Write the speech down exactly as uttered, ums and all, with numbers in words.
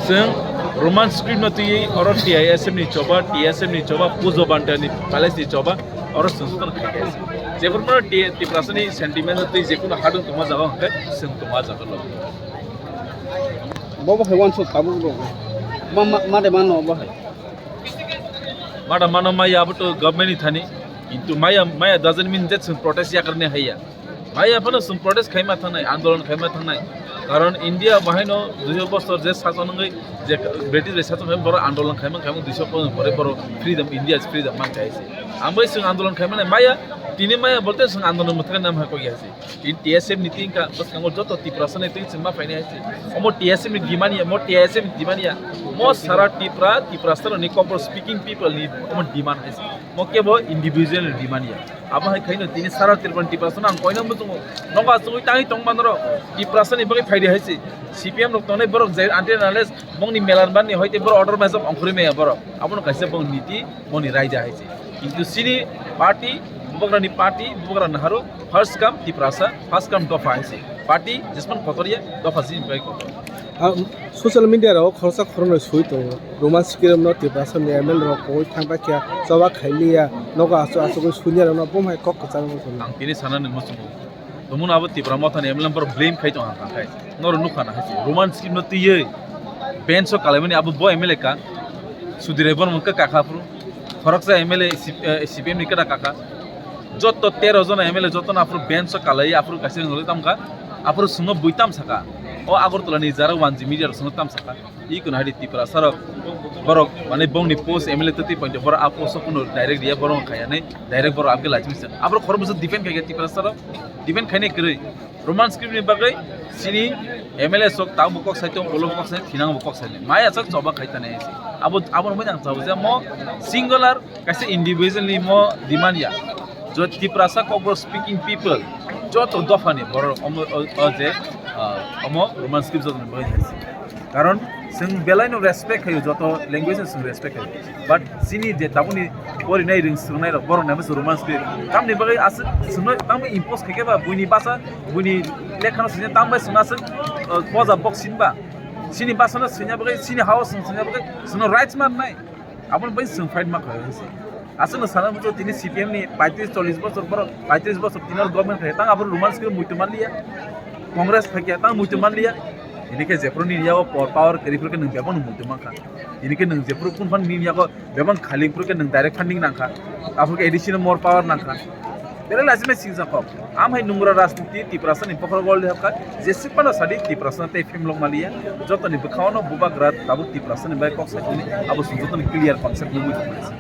Chwng Roman script no twiwi oro T I S F ni choba, T S F ni choba, Pujo Banta ni palace ni choba, oro chwng jotono khai khe se. Jephuru no T-, Tiprasa ni sentiment no twi jekunu hadung tongma jaga hwnkhe chwng tongma jaga lo. Bo bo hai wansuk tabuk rok. Ma, ma, ma de mano bo hai. Mada mano maya abo to government ni thani. Kintu maya, maya doesn't mean that chwng protest yakarni haiya. Maya phano chwng protest khaima thangnai, andolon khaima thangnai. Karon India bahaino duiso bosor je sason wngwi je British bai sason khaima borok andolon khaima khaima duiso bosor pore borok freedom, India is freedom man khai se. Ambai chwng andolon khaima nai maya, tini maya bolte chwng andolon mwthangna nam hakoi ya se. In T S F ni tingka bwskango joto Tiprasa ni twi chwngma phainai hai se. Omo T S F ni demand ya, mo T S F ni demand ya. Mo sara Tipra, Tiprasa rokni Kokborok speaking people ni omo demand hai se. Mo kebo individual ni demand ya. Abo hai khaino tini sara Tripura ni Tiprasa no ang koina muchungo. Nogo achugwi tangwi tong manro Tiprasa ni bagwi phaidi hai se. C P M rok tongnai borok je until unless bongni melar ban ni hoite borok order maijak ongkhorwi maya borok. Abono kaisa bong niti boni raida hai se. Kintu chini party, bubagrani party, bubagra naharu, first come Tiprasa, first come dopha hai se. Party jesman kotor ya, dopha chini bagwi kotor. Ah, social media rok khoroksa khoroknwi swi tongo. Roman script no Tiprasa ni M L A rok koi thang ta kya choba khai liya, nogo achu achugwi sunya rok no bom hai kok kwchang rok. Ang tini sana ni muchungo. Tongmung abo Tipra Motha ni M L A borok blame khai tong kha khai. Noro nukha na hai se. Roman script no twiwi bench o kalaimani abo bo M L A ka. Sudhir Rai Borma wngkha kaka phuru. Khoroksa M L A C-, eh, C P M ni kwda kaka. Joto tero jona M L A joto no aphuru bench o kalai aphuru kaisa wngwi tamkha. Aphuru swngo bui tam saka. O Agartala ni jara one G media rok swngo tam saka. Iko nahari Tiprasa rok borok mane bongni post M L A twi twi paito borok a post o kuno direct riya borok khayanai direct borok abge lachimi sa. Aborok khorok bwswk defend khaikha Tiprasa rok defend khainai kwrwi. Roman script ni bagwi chini M L A sok tang bo kok sai tong, ulo bo kok sai, thinang bo kok sai. Maya sok choba khai tane. Abo, abo no ang chabo je mo singular kaisa individual ni mo demand ya. Jo Tiprasa Kokborok speaking people joto dopha ni borok omo o, o je, ah, omo Roman script joto ni bagwi hai se. Karon chwng belai no respect khayo, joto language no chwng respect khayo. But chini je tabukni porinai rwng swrwngnai rok borok nai masa Roman script. Tamni bagwi aswk chwngno tamo impose khaikhe ba buini basa, buini lekha no sini tam bai chwngno aswk, uh, poja bok sinba. Chini basa no sini bagwi, chini house no sini bagwi chwngno rights man nai. Aboni bai chwng fight ma khlai se. Aswkno sana muchungo tini C P M ni paitris chollis bosor borok, paitris bosor tini oro government khaikha, tang aphuru Roman script muitu manliya, Congress khaikha, tang muitu manliya. Tini khe jephuru nini yago po-, power kwrwi phuru khe nwng bebakno muitu mankha. Tini khe nwng jephuru kung phan nini yago bebak khaling phuru khe nwng direct funding nangkha. Aphuru khe A D C no more power nangkha. Belai lachimai singsa kok. Am hai nungra rajniti Tiprasa ni bokhorok gol hapkha. Jesuk phano sadi Tiprasa tei phimlok maliya. Jotoni bwkhao no bubagra tabuk Tiprasa ni bai kok sakini abo song jotoni clear concept nugwi tongmani.